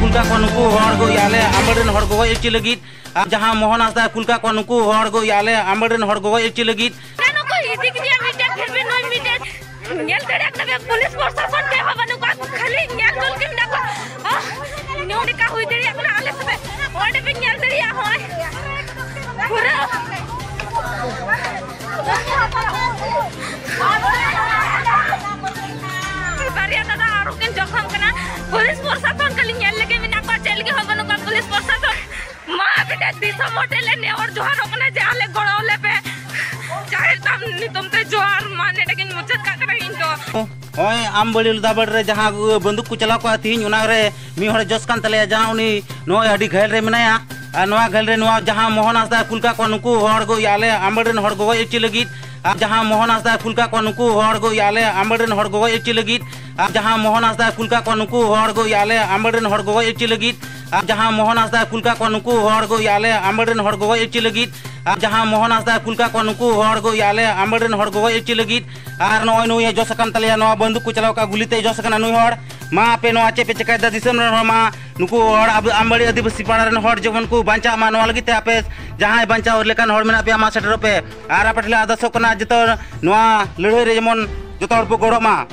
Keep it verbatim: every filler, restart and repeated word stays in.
ᱠᱩᱞ ᱠᱟᱜ ᱠᱚᱣᱟ ᱱᱩᱠᱩ ᱦᱚᱲ ᱜᱚᱡ ᱟᱞᱮ ᱟᱢᱵᱟᱲ ᱨᱮᱱ ᱦᱚᱲ ᱜᱚᱡ ᱦᱚᱪᱚ ᱞᱟᱹᱜᱤᱫ᱾ ᱟᱨ ᱡᱟᱦᱟᱸ ᱢᱳᱦᱚᱱ ᱦᱟᱸᱥᱫᱟ ᱠᱩᱞ ᱠᱟᱜ ᱠᱚᱣᱟ ᱱᱩᱠᱩ ᱦᱚᱲ ᱜᱚᱡ ᱟᱞᱮ ᱟᱢᱵᱟᱲ ᱨᱮᱱ ᱦᱚᱲ ᱜᱚᱡ ᱦᱚᱪᱚ ᱞᱟᱹᱜᱤᱫ᱾ ᱱᱩᱠᱩ ᱤᱫᱤ ᱠᱮᱫᱮᱭᱟ ᱢᱤᱫᱴᱮᱱ, ᱯᱷᱤᱨ ᱵᱷᱤ ᱱᱩᱭ ᱢᱤᱫᱴᱮᱱ᱾ ᱧᱮᱞ ᱫᱟᱲᱮᱭᱟᱜ ᱠᱟᱱᱟ ᱯᱮ, ᱯᱩᱞᱤᱥ ᱯᱨᱚᱥᱟᱥᱚᱱ ᱪᱮᱫ ᱦᱚᱸ ᱵᱟᱹᱱᱩᱜ ᱠᱚᱣᱟ, ᱠᱷᱟᱹᱞᱤ ᱧᱮᱞ ᱜᱚᱞ ᱜᱮ ᱢᱮᱱᱟᱜ ᱠᱚᱣᱟ᱾ ᱟᱦ, ᱱᱚᱰᱮ ᱠᱟ ᱦᱩᱭ ᱫᱟᱲᱮᱭᱟᱜ ᱠᱟᱱᱟ ᱟᱞᱮ ᱥᱟᱛᱮ? ᱚᱸᱰᱮ ᱵᱤᱱ ᱧᱮᱞ ᱫᱟᱲᱮᱭᱟᱜᱼᱟ, ᱦᱚᱸᱜᱼᱚᱭ ᱯᱩᱨᱟᱹ ᱵᱟᱨᱭᱟ ᱫᱟᱫᱟ ᱟᱨᱚ ᱠᱤᱱ ᱡᱚᱠᱷᱚᱢ ᱠᱟᱱᱟ᱾ ᱯᱩᱞᱤᱥ ᱯᱨᱚᱥᱟᱥᱚᱱ ᱠᱷᱟᱹᱞᱤ ᱧᱮᱞ ᱞᱟᱹᱜᱤᱫ ᱢᱮᱱᱟᱜ ᱠᱚᱣᱟ, ᱪᱮᱫ ᱞᱟᱹᱜᱤᱫ ᱦᱚᱸ ᱵᱟᱹᱱᱩᱜ ᱠᱚᱣᱟ ᱯᱩᱞᱤᱥ ᱯᱨᱚᱥᱟᱥᱚᱱ᱾ ᱢᱟ ᱟᱯᱮ ᱴᱷᱮᱱ ᱫᱤᱥᱚᱢ ᱦᱚᱲ ᱴᱷᱮᱱ ᱞᱮ ᱱᱮᱦᱚᱨ ᱡᱚᱦᱟᱨᱚᱜ ᱠᱟᱱᱟ ᱡᱮ ᱟᱞᱮ ᱜᱚᱲᱚ ᱟᱞᱮ ᱯᱮ᱾ ᱡᱟᱦᱮᱨ ᱛᱷᱟᱱ ᱧᱩᱛᱩᱢ ᱛᱮ ᱡᱚᱦᱟᱨ᱾ ᱢᱟ ᱱᱮᱰᱮ ᱜᱤᱧ ᱢᱩᱪᱟᱹᱫ ᱠᱟᱜ ᱠᱟᱱᱟ ᱤᱧ ᱫᱚ᱾ ᱱᱚᱜᱼᱚᱭ ᱟᱢᱵᱟᱲᱤ ᱞᱚᱫᱟᱵᱟᱲ ᱨᱮ ᱡᱟᱦᱟᱸ ᱵᱟᱹᱱᱫᱩᱠ ᱠᱚ ᱪᱟᱞᱟᱣ ᱠᱚᱜᱼᱟ, ᱛᱤᱦᱤᱧ ᱚᱱᱟ ᱨᱮ ᱢᱤᱫ ᱦᱚᱲᱮ ᱡᱚᱥ ᱠᱟᱱ ᱛᱟᱞᱮᱭᱟ, ᱡᱟᱦᱟᱸ ᱩᱱᱤ ᱱᱚᱜᱼᱚᱭ ᱟᱹᱰᱤ ᱜᱷᱟᱹᱞ ᱨᱮ ᱢᱮᱱᱟᱭᱟ᱾ ᱟᱨ ᱱᱚᱣᱟ ᱜᱷᱟᱹᱞ ᱨᱮ ᱱᱚᱣᱟ ᱡᱟᱦᱟᱸ ᱢᱳᱦᱚᱱ ᱦᱟᱸᱥᱫᱟ ᱠᱩᱞ ᱠᱟᱜ ᱠᱚᱣᱟ ᱱᱩᱠᱩ ᱦᱚᱲ ᱜᱚᱡ ᱟᱞᱮ ᱟᱢᱵᱟᱲ ᱨᱮᱱ ᱦᱚᱲ ᱜᱚᱡ ᱦᱚᱪᱚ ᱞᱟᱹᱜᱤᱫ᱾ ᱟᱨ ᱡᱟᱦᱟᱸ ᱢᱳᱦᱚᱱ ᱦᱟᱸᱥᱫᱟ ᱠᱩᱞ ᱠᱟᱜ ᱠᱚᱣᱟ ᱱᱩᱠᱩ ᱦᱚᱲ ᱜᱚᱡ ᱟᱞᱮ ᱟᱢᱵᱟᱲ ᱨᱮᱱ ᱦᱚᱲ ᱜᱚᱡ ᱦᱚᱪᱚ ᱞᱟᱹᱜᱤᱫ᱾ ᱟᱨ ᱡᱟᱦᱟᱸ ᱢᱳᱦᱚᱱ ᱦᱟᱸᱥᱫᱟ ᱠᱩᱞ ᱠᱟᱜ ᱠᱚᱣᱟ ᱱᱩᱠᱩ ᱦᱚᱲ ᱜᱚᱡ ᱟᱞᱮ ᱟᱢᱵᱟᱲ ᱨᱮᱱ ᱦᱚᱲ ᱜᱚᱡ ᱦᱚᱪᱚ ᱞᱟᱹᱜᱤᱫ᱾ ᱟᱨ ᱡᱟᱦᱟᱸ ᱢᱳᱦᱚᱱ ᱦᱟᱸᱥᱫᱟ ᱠᱩᱞ ᱠᱟᱜ ᱠᱚᱣᱟ ᱱᱩᱠᱩ ᱦᱚᱲ ᱜᱚᱡ ᱟᱞᱮ ᱟᱢᱵᱟᱲ ᱨᱮᱱ ᱦᱚᱲ ᱜᱚᱡ ᱦᱚᱪᱚ ᱞᱟᱹᱜᱤᱫ᱾ ᱟᱨ ᱡᱟᱦᱟᱸ ᱢᱳᱦᱚᱱ ᱦᱟᱸᱥᱫᱟ ᱠᱩᱞ ᱠᱟᱜ ᱠᱚᱣᱟ ᱱᱩᱠᱩ ᱦᱚᱲ ᱜᱚᱡ ᱟᱞᱮ ᱟᱢᱵᱟᱲ ᱨᱮᱱ ᱦᱚᱲ ᱜᱚᱡ ᱦᱚᱪᱚ ᱞᱟᱹᱜᱤᱫ᱾ ᱟᱨ ᱱᱚᱜᱼᱚᱭ ᱱᱩᱭ ᱮ ᱡᱚᱥ ᱟᱠᱟᱱ ᱛᱟᱞᱮᱭᱟ, ᱱᱚᱣᱟ ᱵᱟᱹᱱᱫᱩᱠ ᱠᱚ ᱪᱟᱞᱟᱣ ᱠᱟᱜᱼᱟ, ᱜᱩᱞᱤ ᱛᱮᱭ ᱡᱚᱥ ᱟᱠᱟᱱᱟ ᱱᱩᱭ ᱦᱚᱲ᱾ ᱢᱟ ᱟᱯᱮ ᱱᱚᱣᱟ ᱪᱮᱫ ᱯᱮ ᱪᱮᱠᱟᱭᱮᱫᱟ ᱫᱤᱥᱚᱢ ᱨᱮᱱ ᱦᱚᱲ? ᱢᱟ ᱱᱩᱠᱩ ᱦᱚᱲ ᱟᱵᱚ ᱟᱢᱵᱟᱲᱤ ᱟᱹᱫᱤᱵᱟᱹᱥᱤ ᱯᱟᱲᱟ ᱨᱮᱱ ᱦᱚᱲ ᱡᱮᱢᱚᱱ ᱠᱚ ᱵᱟᱧᱪᱟᱜ ᱢᱟ, ᱱᱚᱣᱟ ᱞᱟᱹᱜᱤᱫ ᱛᱮ ᱟᱯᱮ ᱡᱟᱦᱟᱸᱭ ᱵᱟᱧᱪᱟᱣ ᱞᱮᱠᱟᱱ ᱦᱚᱲ ᱢᱮᱱᱟᱜ ᱯᱮᱭᱟ, ᱢᱟ ᱥᱮᱴᱮᱨᱚᱜ ᱯᱮ᱾ ᱟᱨ ᱟᱯᱮ ᱴᱷᱮᱱ ᱞᱮ ᱟᱨᱫᱟᱥᱚᱜ ᱠᱟᱱᱟ ᱡᱚᱛᱚ ᱱᱚᱣᱟ ᱞᱟᱹᱲᱦᱟᱹᱭ ᱨᱮ ᱡᱮᱢᱚᱱ ᱡᱚᱛᱚ ᱦᱚᱲ ᱵᱚ ᱜᱚᱲᱚᱜ ᱢᱟ᱾